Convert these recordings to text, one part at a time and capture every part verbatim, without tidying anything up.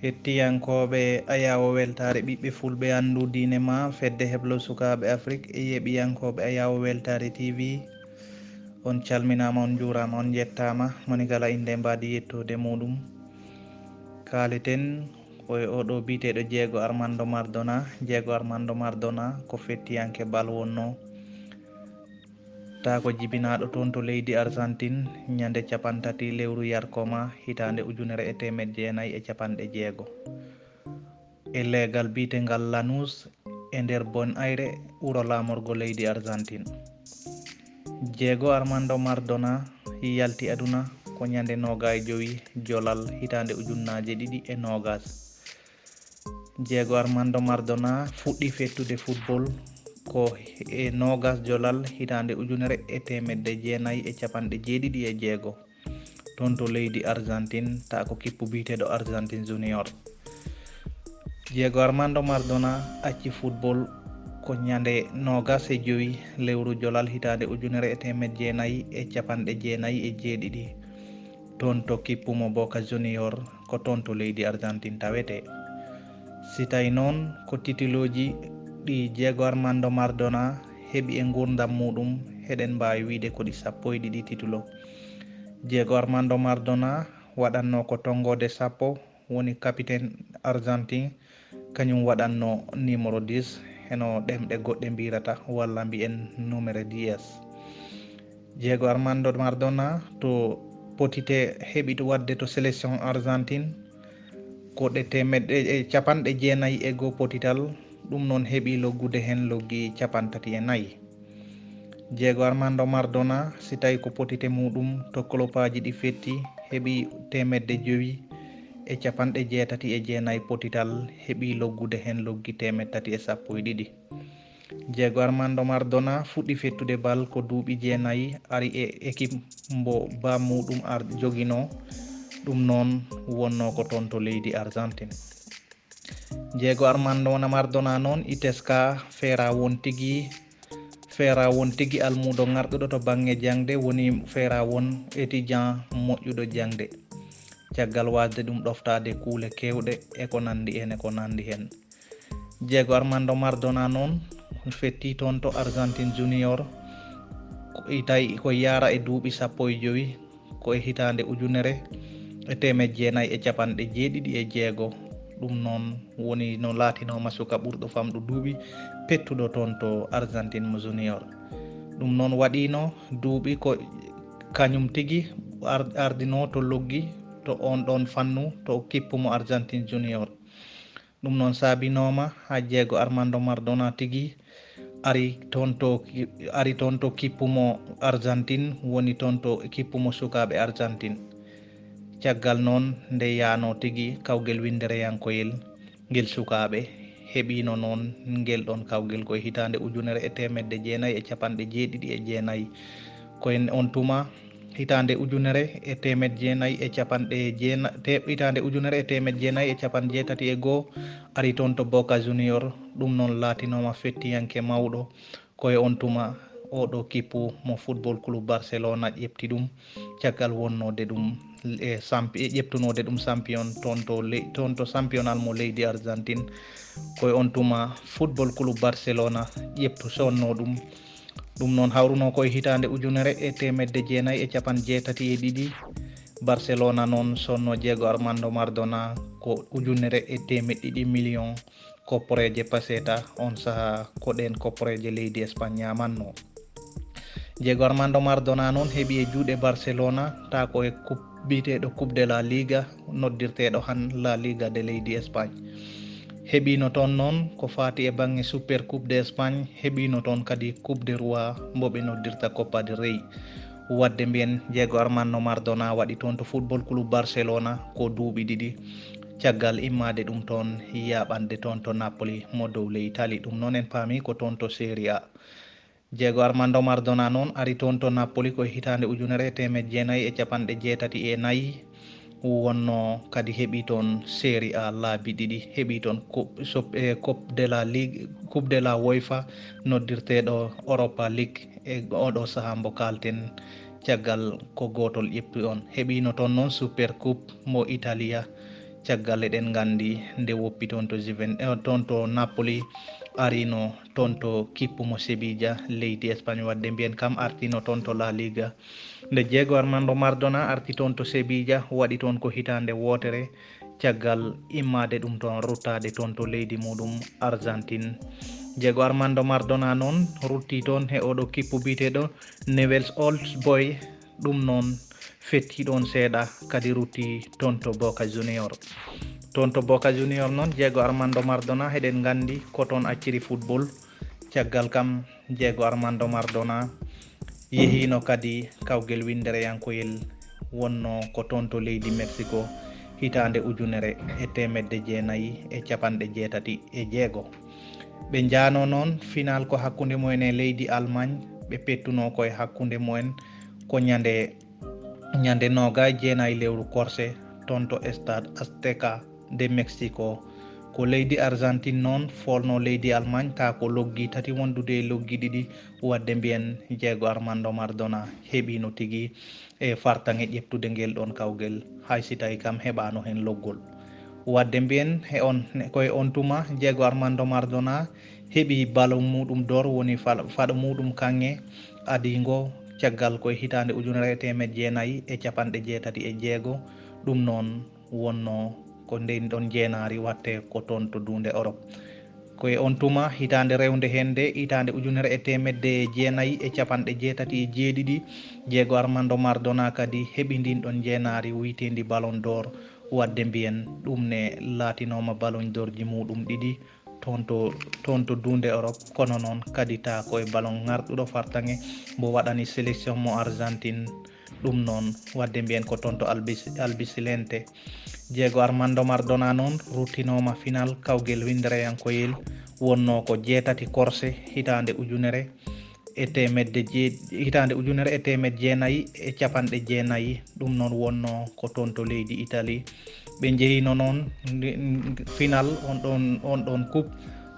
Hettiyankooɓe Ayaawo Weltaare, ɓiɓɓe fulɓe, anndu diine ma, fedde heblo sukaaɓe Afrik e yeeɓiyankooɓe Ayaawo Weltaare T V, on calminaama, on njuuraama, on njettaama, moni kala innde mbaadi yettoode muuɗum. Kaaleten ko e oɗo biyeteeɗo Jeego Armando Maradona. Jeego Armando Maradona ko fettiyanke bal wonno. Taa ko jibinaaɗo toon to leydi Argentine, ñande capantati lewru yarkoma hitaande ujunere e teemeɗɗe jeenayi e capanɗe jeego. E leegal biyetengal Lanús e nder Buenos Aires, wuro laamorgo leydi Argentine. Jeego Armando Maradona yalti aduna ko ñande nooga e jowi jolal hitaande ujunnaaje ɗiɗi e noogas. Jeego Armando Maradona fuɗɗi fettude football ko e noogas jolal hitaande ujunere e teemeɗɗe jeenayi e capanɗe jeeɗiɗi e jeego, toon to leydi Argentine, taa ko kippu biyeteeɗo Argentine Junior. Jeego Armando Maradona acci football ko ñande noogas e jowi lewru jolal hitaande ujunere e teemeɗɗe jeenayi e capanɗe jeenayi e jeeɗiɗi, toon to kippu mo Boca Junior, ko toon to leydi Argentine tawetee. Si tawi noon ko titulooji ɗi Jeego Armando Maradona heɓi e nguurndam muuɗum, heɗen mbaawi wiyde ko ɗi sappo e ɗiɗi titulo. Jeego Armando Maradona waɗatno ko tonngoode sappo, woni capitaine Argentine, kañum waɗatno numéro dix, heno ɗemɗe goɗɗe mbirata, walla mbiyen numéro dix. Jeego Armando Maradona to potite heɓi to waɗde to sélection Argentine, ko ɗe teemeɗɗe e capanɗe jeenayi e goo potital, ɗum noon heɓi loggude heen loggi capantati e nayi. Jeego Armando Maradona, si tawi ko potite muuɗum to kolopaaji ɗi fetti, heɓi teemeɗɗe jowi e capanɗe jeetati e jeenayi potital, heɓi loggude heen loggi teemeɗɗe tati e sappo e ɗiɗi. Jeego Armando Maradona fuɗɗi fettude bal ko duuɓi jeenayi, ari e ekip mbo baa muuɗum ar joginoo, ɗum noon wonnoo ko toon to leydi Argentine. Jeego Armando Maradona noon, I T S K feera won tigi, feera won tigi almuudo ŋarɗuɗo to baŋŋe jaŋde, woni feera won étudiant moƴƴuɗo jaŋde. Caggal waasde ɗum ɗoftaade kuule keewɗe e ko nanndi heen, e ko nanndi heen. Jeego Armando Maradona noon fetti toon to Argentine Junior, ko, tawi ko yaara e duuɓi sappo e jowi, ko e hitaande ujunere e teemeɗɗe jeenayi e capanɗe jeeɗiɗi e jeego. Ɗum noon woni no laatinooma suka ɓurɗo famɗo duuɓi, pettuɗo toon to Argentine mo Junior. Ɗum noon waɗiino duuɓi ko kañum tigi ar-, ardinoo to loggi to oon ɗoon fannu to kippu mo Argentine Junior. Ɗum noon saabinooma haa Jeego Armando Maradona tigi ari toon to, ari toon to kippu mo Argentine, woni toon to kippu mo sukaaɓe Argentine. Caggal noon nde yaanoo tigi kawgel winndereyankoyel ngel sukaaɓe, heɓiino noon ngel ɗoon kawgel ko e hitaande ujunere e teemeɗɗe jeenayi e capanɗe jeeɗiɗi e jeenayi. Ko e oon tuma, hitaande ujunere e teemeɗɗe jeenayi e capanɗe jeena-, te-, hitaande ujunere e teemeɗɗe jeenayi e capanɗe jeetati e goo, ari toon to Boca Junior. Ɗum noon laatinooma fettiyanke mawɗo. Ko e oon tuma, oo ɗoo kippu mo Football Club Barcelona ƴeɓti ɗum, caggal wonnoode ɗum e sampi-, e ƴeɓtunoode ɗum champion toon to ley-, toon to championnat mo leydi Argentine. Ko e oon tuma Football Club Barcelona ƴeɓtu sonnoo ɗum. Ɗum noon hawrunoo ko e hitaande ujunere e teemeɗɗe jeenayi e capanɗe jeetati e ɗiɗi. Barcelona noon sonnoo Jeego Armando Maradona ko ujunere e teemeɗɗe ɗiɗi million kopporeeje peseta, oon sahaa ko ɗeen kopporeeje leydi Espagne ñaamannoo. Jeego Armando Maradona noon heɓi e juuɗe Barcelona, taa ko e coupe biyeteeɗo Coupe de la Liga, noddirteeɗo han La Liga de leydi Espagne. Heɓiino toon noon ko faati e baŋŋe Super Coupe de Espagne, heɓiino toon kadi Coupe de Roi mbo ɓe noddirta Copa del Rey. Waɗde mbiyen Jeego Armando Maradona waɗi toon to Football Club Barcelona ko duuɓi ɗiɗi. Caggal immaade ɗum toon, yaaɓande toon to Napoli mo dow ley Italie. Ɗum noon en paami ko toon to Serie A. Jeego Armando Maradona noon ari toon to Napoli ko e hitaande ujunere e teemeɗɗe jeenayi e capanɗe jeetati e nayi. Wonnoo kadi heɓi toon Serie A laabi ɗiɗi, heɓi toon Cou-, sop-, e Coupe de la Ligue, Coupe de la UEFA, noddirteeɗo Europa League e oɗo sahaa mbo kaalten, caggal ko gootol ƴeptu on. Heɓiino toon noon Super Coupe mo Italia, caggal eɗen nganndi nde woppi toon to Juven-, eh, toon to Napoli, ariino toon to kippu mo Sevilla, leydi Espagne, waɗde mbiyen kam artiino toon to La Liga. Nde Diego Armando Maradona arti toon to Sevilla, waɗi toon ko hitaande wootere, caggal immaade ɗum toon, ruttaade toon to leydi muɗum Argentine. Diego Armando Maradona noon rutti toon he oɗo kippu biyeteeɗo Newell's Old Boy, ɗum noon fetti ɗoon seeɗa, kadi rutti toon to Boca Junior. Toon to Boca Junior noon, Diego Armando Maradona, heɗen nganndi ko toon acciri football. Caggal kam, Diego Armando Maradona yehiino kadi kawgel winndereyankoyel, wonnoo ko toon to leydi Mexico, hitaande ujunere e teemedde jeenayi e capanɗe jeetati e jeego. Ɓe njaanoo noon final ko hakkunde mumen e leydi Allemagne, ɓe pettunoo ko e hakkunde mumen ko ñande, ñande noogaas e jeenayi lewru korse, toon to Stade Azteca de Mexico. Ko leydi Argentine noon foolnoo leydi Allemagne, kaa ko loggi tati wondude e loggi ɗiɗi, waɗde mbiyen Diego Armando Maradona heɓiino tigi e fartaŋŋe ƴeftude ngel ɗoon kawgel, hay si tawi kam heɓaano heen loggol. Waɗde mbiyen he on, ko e on tuma Diego Armando Maradona heɓi ballon muɗum d'or, woni fal-, faɗo muɗum kaŋŋe adiingo, caggal ko e hitaande ujunere e teemedde jeenayi e capanɗe jeetati e jeego. Ɗum noon wonnoo ko ndeen ɗoon njeenaari, waɗte ko toon to duunde Orop. Ko e on tuma, hitaande rewnde heen nde, hitaande ujunere e teemedde jeenayi e capanɗe jeetati e jeeɗiɗi, Diego Armando Maradona kadi heɓi ndiin ɗoon njeenaari wiyteendi Ballon d'Or, waɗde mbiyen ɗum ne laatinooma Ballon d'Or ji muɗum ɗiɗi toon to, toon to duunde Orop, kono noon kadi taa ko e ballon ŋarɗuɗo fartaŋŋe mbo waɗani sélection mo Argentine. Ɗum noon, waɗde mbiyen ko toon to Albis-, Albiceleste. Diego Armando Maradona noon ruttinooma final kawgel winndereyankoyel, wonnoo ko jeetati korse hitaande ujunere e teemedde jee-, hitaande ujunere e teemedde jeenayi e capanɗe jeenayi. Ɗum noon wonnoo ko toon to leydi Italie. Ɓe njehiino noon ndi-, final on ɗoon, on ɗoon coupe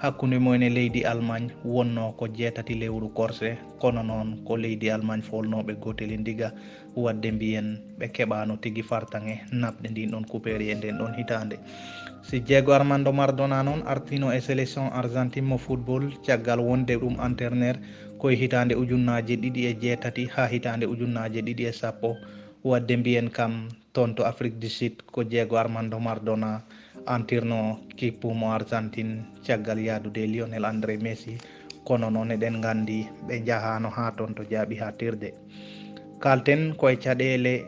hakkunde mumen e leydi Allemagne, wonnoo ko jeetati lewru korse, kono noon ko leydi Allemagne foolnooɓe gooteli ndiga, waɗde mbiyen ɓe keɓaano tigi fartaŋŋe naɓde ndiin ɗoon kupeeri e ndeen ɗoon hitaande. Si Diego Armando Maradona noon artiino e sélection Argentine mo football, caggal wonde ɗum entraîneur ko e hitaande ujunnaaje ɗiɗi e jeetati haa hitaande ujunnaaje ɗiɗi e sappo, waɗde mbiyen kam toon to Afrique du Sud, ko Diego Armando Maradona antirno kippu mo Argentine caggal yahdude Lionel André Messi, kono noon eɗen nganndi ɓe njahaano haa toon to jaaɓi haaɗtirde. Kaalten ko e caɗeele,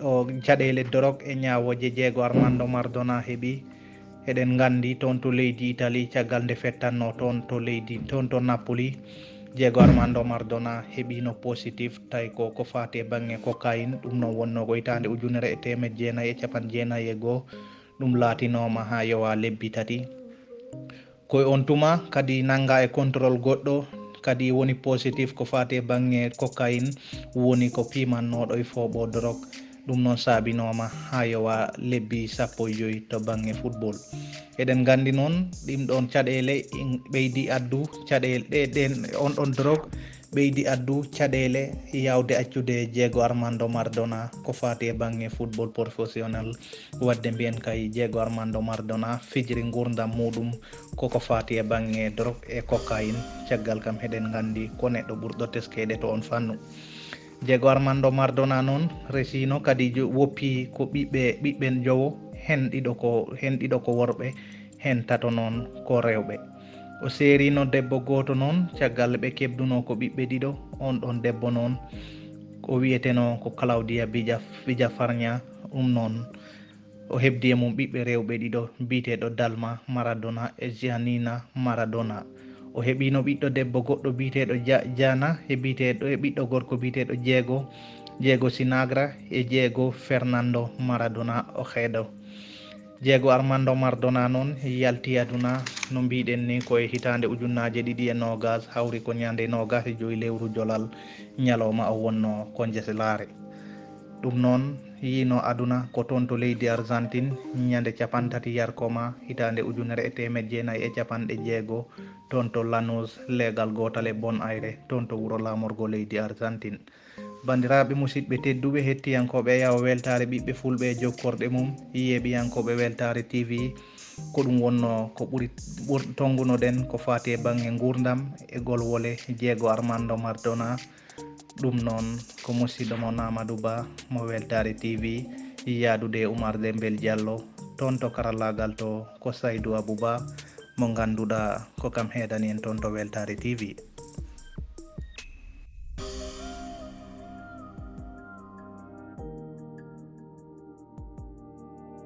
o, caɗeele dorog e ñaawooje Diego Armando Maradona heɓi. Eɗen nganndi toon to leydi Italie, caggal nde fettannoo toon to leydi, toon to Napoli, Diego Armando Maradona heɓiino positif, tawi ko ko faati e baŋŋe cocaïne, ɗum noon wonnoo ko hitaande ujunere e teemedde jeenayi e capanɗe jeenayi e goo, ɗum laatinooma haa yowaa lebbi tati. Ko e on tuma kadi nanngaa e contrôle goɗɗo, kadi woni positif ko faati e baŋŋe cocaïne, woni ko piimannooɗo e fooɓo dorog. Ɗum noon saabinooma haa yowaa lebbi sappo e joy to baŋŋe football. Eɗen nganndi noon ɗiin ɗoon caɗeele in-, ɓeydi addu caɗeele ɗe, ɗeen, on ɗoon dorog ɓeydi addu caɗeele yaawde accude Diego Armando Maradona ko faati e baŋŋe football professionnel. Waɗde mbiyen kay Diego Armando Maradona fijiri nguurndam muɗum ko ko faati e baŋŋe dorog e cocaïne. Caggal kam eɗen nganndi ko neɗɗo ɓurɗo teskeede to on fannu. Diego Armando Maradona noon resiino kadi jo-, woppi ko ɓiɓɓe, ɓiɓɓe jowo, heen ɗiɗo ko, heen ɗiɗo ko worɓe, heen tato noon ko rewɓe. O seeriino debbo gooto noon, caggal ɓe keɓdunoo ko ɓiɓɓe ɗiɗo. On ɗoon debbo noon, o wiyetenoo ko Claudia Villa, Villafaña. Ɗum noon, o heɓdi e mum ɓiɓɓe rewɓe ɗiɗo, biyeteeɗo Dalma Maradona e Giannina Maradona. O heɓiino ɓiɗɗo debbo goɗɗo biyeteeɗo Ja-, Jana, e biyeteeɗo, e ɓiɗɗo gorko biyeteeɗo Diego, Diego Sinagra e Diego Fernando Maradona Ojedo. Diego Armando Maradona noon yalti aduna, no mbiɗen ni, ko e hitaande ujunnaaje ɗiɗi e noogaas, hawri ko ñande noogaas e joy lewru jolal, ñalawma o wonnoo ko njese laare. Ɗum noon, yiino aduna ko toon to leydi Argentine, ñande capantati yarkoma, hitaande ujunere e teemedde jeenayi e capanɗe jeego, toon to Lanús, leegal gootal e Bon Aire, toon to wuro laamorgo leydi Argentine. Banndiraaɓe musidɓe tedduɓe hettiyankooɓe yawo weltaare ɓiɓɓe fulɓe e jokkorɗe mum yeeɓiyankooɓe weltaare T V, ko ɗum wonno ko ɓuri ɓur tongunoɗen ko faati e bannge nguurndam e golwole jeego Armando Maradona. Ɗum noon ko musidɗo mon Amadou Ba mo weltaare T V, yaadude e Oumar Dembel Diallo, toon to karallaagal to ko Saydou Abou Ba mo ngannduɗaa ko kam heedani en toon to weltaare T V.